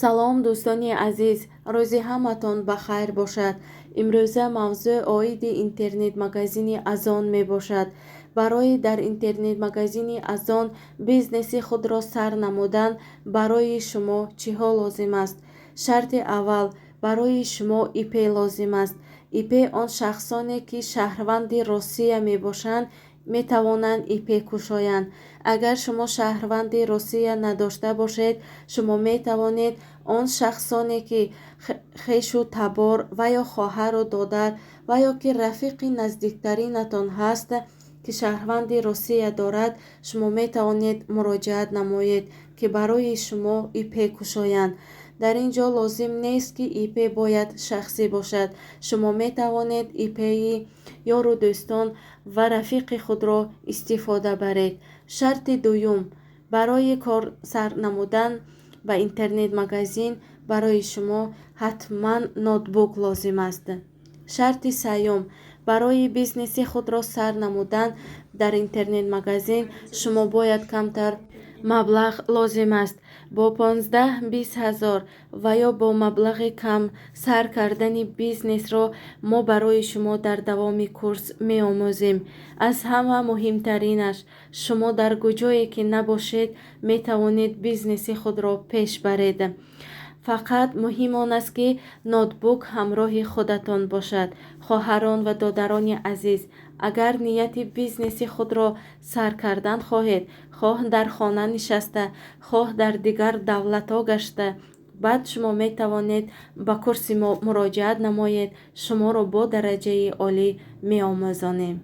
Салом, дӯстони азиз, рӯзи ҳаматон ба хайр бошад. Имрӯза мавзӯъ оиди интернет-магазини Озон мебошад. Барои дар интернет-магазини Озон бизнеси худро сар намудан барои шумо чиҳо лозим аст? Шарти аввал: барои шумо ИП лозим аст. ИП он шахсоне, ки шаҳрванди Россия мебошанд, метавонанд ИП кушоянд. Агар шумо шаҳрванди Россия надошта бошед, шумо метавонед он шахсоне, ки хешу табор ва ё хоҳару додар ва ё ки рафиқи наздиктаринатон ҳаст, ки шаҳрванди Россия дорад, шумо метавонед муроҷиат намоед, ки барои шумо ИП кушоянд. Дар ин ҷо лозим нест, ки ИП бояд шахсӣ бошад. Шумо метавонед ИПи ёру дӯстон ва рафиқи худро истифода баред. Шарти дуюм: барои кор сар намудан ба интернет-магазин барои шумо ҳатман ноутбук лозим аст. Шарти сеюм: барои бизнеси худро сар намудан дар интернет-магазин шумо бояд камтар маблағ лозим аст. Бо 15-20 ҳазор ва ё бо маблағи кам сар кардани бизнесро мо барои шумо дар давоми курс меомӯзем. Аз ҳама муҳимтаринаш, шумо дар куҷое ки набошед, метавонед бизнеси худро пеш баред. Фақат муҳим он аст, ки ноутбук ҳамроҳи худатон бошад. Хоҳарон ва додарони азиз, агар нияти бизнеси худро сар кардан хоҳед, хоҳ дар хона нишаста, хоҳ дар дигар давлатҳо гашта, баъд шумо метавонед ба курси мо муроҷиат намоед. Шуморо бо дараҷаи олӣ меомӯзонем.